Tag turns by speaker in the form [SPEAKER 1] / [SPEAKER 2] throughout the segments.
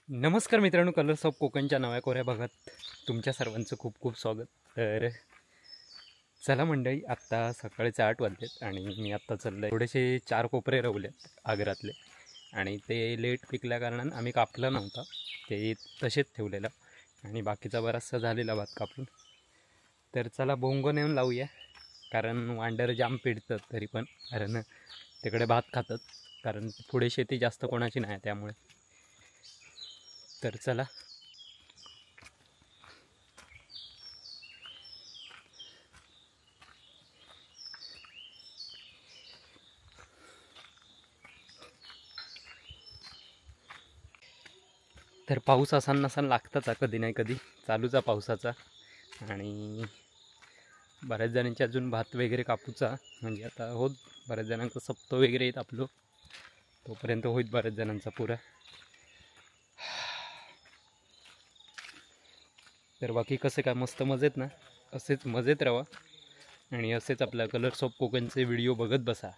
[SPEAKER 1] नमस्कार मित्रांनो, colours of कोकणच्या नव्या कोऱ्या भागात तुमच्या सर्वांचं खूप खूप स्वागत। तर चला मंडळी, आत्ता सकाळचे 8 वाजलेत आणि मी आत्ता चाललो आहे। थोडेसे 4 कोपरे रवलेत आगरातले आणि ते लेट पिकल्या कारणानं आम्ही कापला नव्हता, ते तसेच ठेवलेलं आणि बाकीचा बराचसा झालेला भात कापून। तर चला भोंगं नेऊन लावूया, कारण वांडर जाम पिडतात तरी पण, कारण तिकडे भात खातात, कारण पुढे शेती जास्त कोणाची नाही त्यामुळे। तर चला, तर पाऊस असा नसा लागताच कधी नाही कधी चालूचा पावसाचा। आणि बऱ्याच जणांची अजून भात वगैरे कापूचा, म्हणजे आता होत बऱ्याच जणांचा सप्तो वगैरे येत आपलं, तोपर्यंत होईल बऱ्याच जणांचा पुरा। तर बाकी कसं काय, मस्त मजेत ना? असेच मजेत राहा आणि असेच आपला कलर्स ऑफ कोकणचे व्हिडिओ बघत बसा।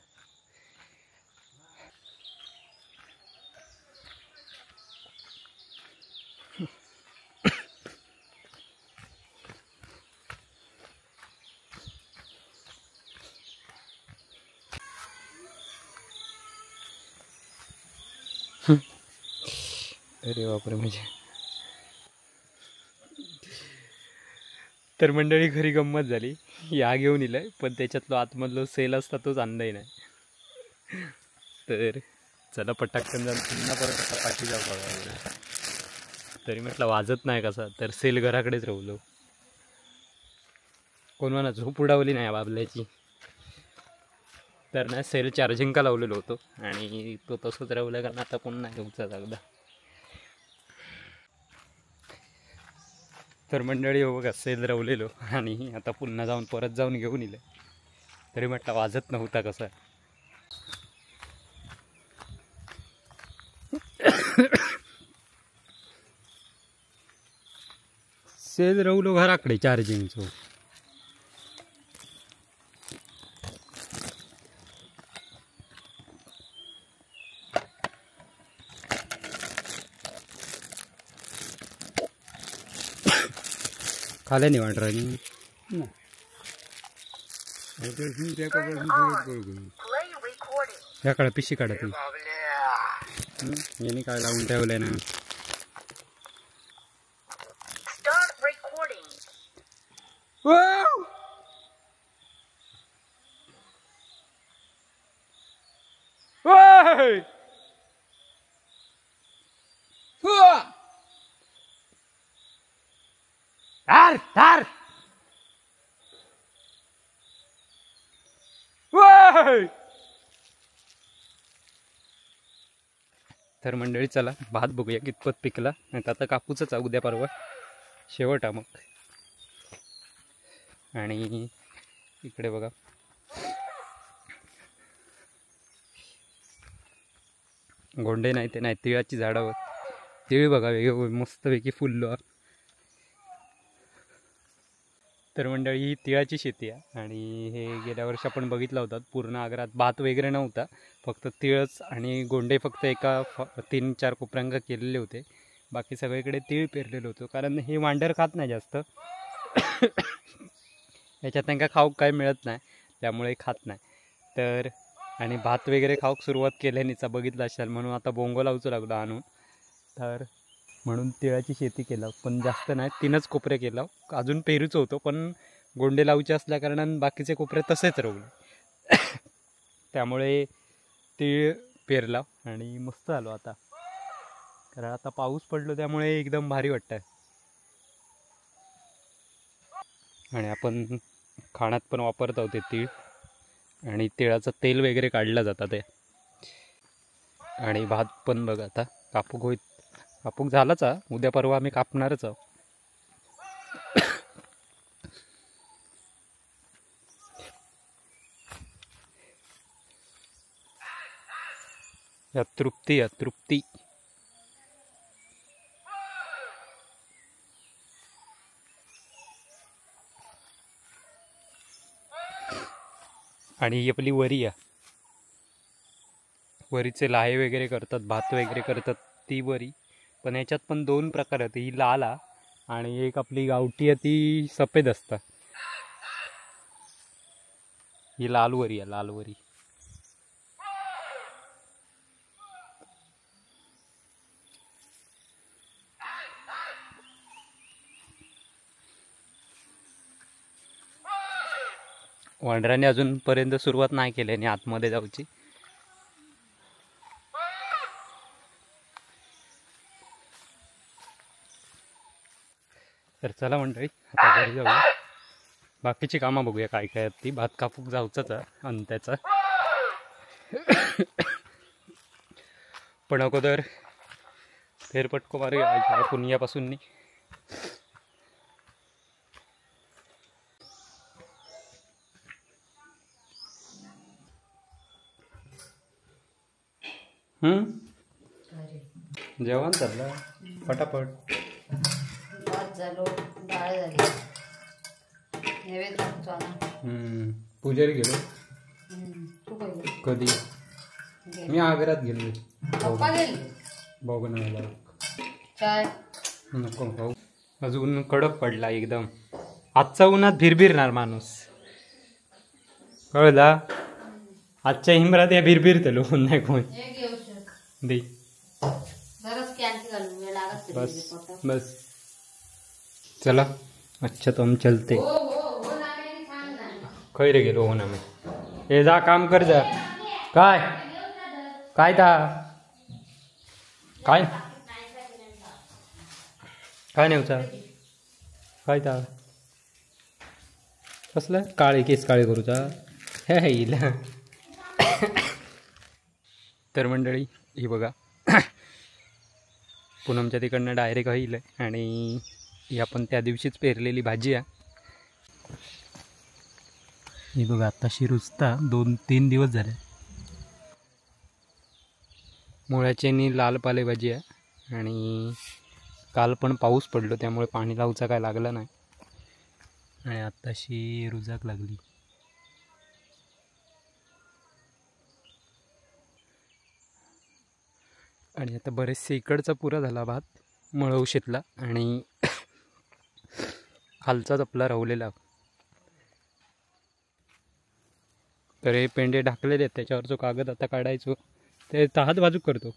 [SPEAKER 1] अरे बापरे, म्हणजे तर मंडळी घरी गंमत झाली, या घेऊन इलंय पण त्याच्यातलो आतमधलो सेल असता तोच आणलाही नाही। तर चला पटाकन जाऊन पुन्हा परत आता पाठी जाऊ बघा। तरी म्हटलं वाजत नाही कसा, तर सेल घराकडेच राहिलो। कोण झोप उडावली नाही बाबल्याची, तर नाही सेल चार्जिंग का लावलेलो होतो आणि तो तसंच राहिला, कारण आता कोण नाही घेऊचा लागला। तर मंडळी हो बघा, सेल रवलेलो आणि आता पुन्हा जाऊन परत जाऊन घेऊन इले, तरी म्हटलं वाजत नव्हता कसा। सेल रवलो घराकडे चार्जिंगचो। खाल्या नाही वाटत ह्याकडे पिशी काढत यांनी काय लावून ठेवलंय ना। धार धार तर मंडळी चला भात बघूया कितपत पिकला, नाही तर आता कापूचच उद्या परवा शेवट आहे मग। आणि इकडे बघा गोंडे नाही ते नाही, तिळाची झाडावर तिळ बघा वेगळे मस्तपैकी फुललो। तर मंडळी ही तिळाची शेती आहे आणि हे गेल्या वर्षी आपण बघितलं होतं, पूर्ण आगरात भात वगैरे नव्हता, फक्त तिळच आणि गोंडे फक्त एका 3-4 कोपऱ्यांका केलेले होते, बाकी सगळीकडे तीळ पेरलेलं होतं। कारण हे वांडर खात नाही जास्त, याच्यात त्यांना खाऊक काय मिळत नाही त्यामुळे खात नाही। तर आणि भात वगैरे खाऊक सुरुवात केल्यानेचा बघितलं असेल, म्हणून आता बोंगो लावू लागलो आणून। तर म्हणून तिळाची शेती केलं, पण जास्त नाही, 3च कोपरे केलं, अजून पेरूच होतो पण गोंडे लावूचे असल्या कारणानं बाकीचे कोपरे तसेच रवले त्यामुळे तीळ पेरला आणि मस्त आलो आता, कारण आता पाऊस पडलो त्यामुळे एकदम भारी वाटतं। आणि आपण खाण्यात पण वापरत आहोत ते तीळ, आणि तिळाचं तेल वगैरे काढलं जातं ते। आणि भात पण बघ आता कापूक होईल, कापूक झालाच, उद्या परवा आम्ही कापणारच आहोत। या तृप्ती, या तृप्ती। आणि ही आपली वरी आहे. वरीचे लाहे वगैरे करतात, भात वगैरे करतात ती वरी. पण ह्याच्यात पण दोन प्रकार आहेत, ही लाल आणि एक आपली गावठी आहे ती सफेद असतात. ही लाल वरी आहे, लाल वरी. वांढराने अजूनपर्यंत सुरुवात नाही केली आणि आतमध्ये जाऊची. तर चला मंडळी आता घरी जाऊया, बाकीची कामं बघूया काय काय आहेत ती. भात कापूक जाऊचाच आणि त्याचा पण अगोदर फेरपटको मारूया पुण्यापासून. जेवण चाललं पटापट.
[SPEAKER 2] भात झालो, डाळ झाली, नैवेद्य लागतो ना.
[SPEAKER 1] पुजारी गेलो कधी? मी आग्र्यात गेलो. बघून
[SPEAKER 2] चाय
[SPEAKER 1] नको भाऊ, अजून कडक पडला एकदम. आजचा उन्हात भिरभिरणार माणूस, कळला? आजच्या हिमरात या भिरभिरतलो नाही कोण दे. बस बस चला. अच्छा तो हम चलते. खै रे गेलो हो ना मी. ए जा काम कर जा. काय काय ता काय काय नेवचा काय ता कसलं काळे केस काळे करूचा हे हिला. तर मंडळी ही बघा पूनमच्या तिकडनं डायरेक्ट होईल आणि ही आपण त्या दिवशीच पेरलेली भाजी आहे. ही बघा आत्ताशी रुजता, 2-3 दिवस झाले. मुळ्याची आणि लाल पालेभाजी आहे. आणि काल पण पाऊस पडलो त्यामुळे पाणी लावचा काय लागला नाही आणि आत्ताशी रुजाक लागली. आणि आता बरेचसे इकडचा पुरा झाला भात मळवशेतला आणि खालचाच आपला रावलेला. तर हे पेंडे ढाकलेले आहेत, त्याच्यावर जो कागद आता काढायचो ते तहात बाजूक करतो.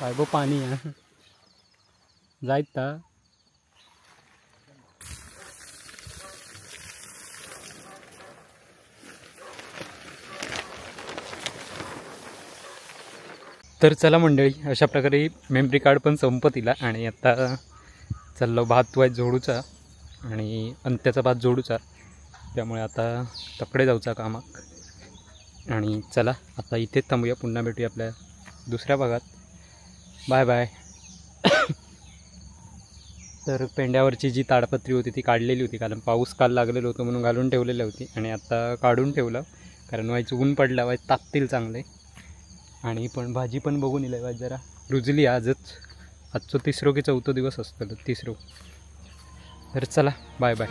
[SPEAKER 1] काय बो पाणी आहे जायत ता. तर चला मंडळी अशा प्रकारे मेमरी कार्ड पण संपत इला आणि आता चाललो भात वाईट जोडूचा आणि अंत्याचा भात जोडूचा, त्यामुळे आता तकडे जाऊचा कामाक. आणि चला आता इथेच थांबूया, पुन्हा भेटूया आपल्या दुसऱ्या भागात. Bye bye. तर पेंड्यावरची जी ताडपत्री होती ती काढलेली होती, कारण पाऊस काल लागलेलो होतो म्हणून घालून ठेवलेली होती आणि आता काढून ठेवलं कारण वाईच ऊन पडला वाईच तापतील चांगले. आणि पण भाजी पण बघून येईल वाज जरा रुजली आजच, आजचं तिसरं की चौथं दिवस असतं, तिसरं. तर चला बाय बाय.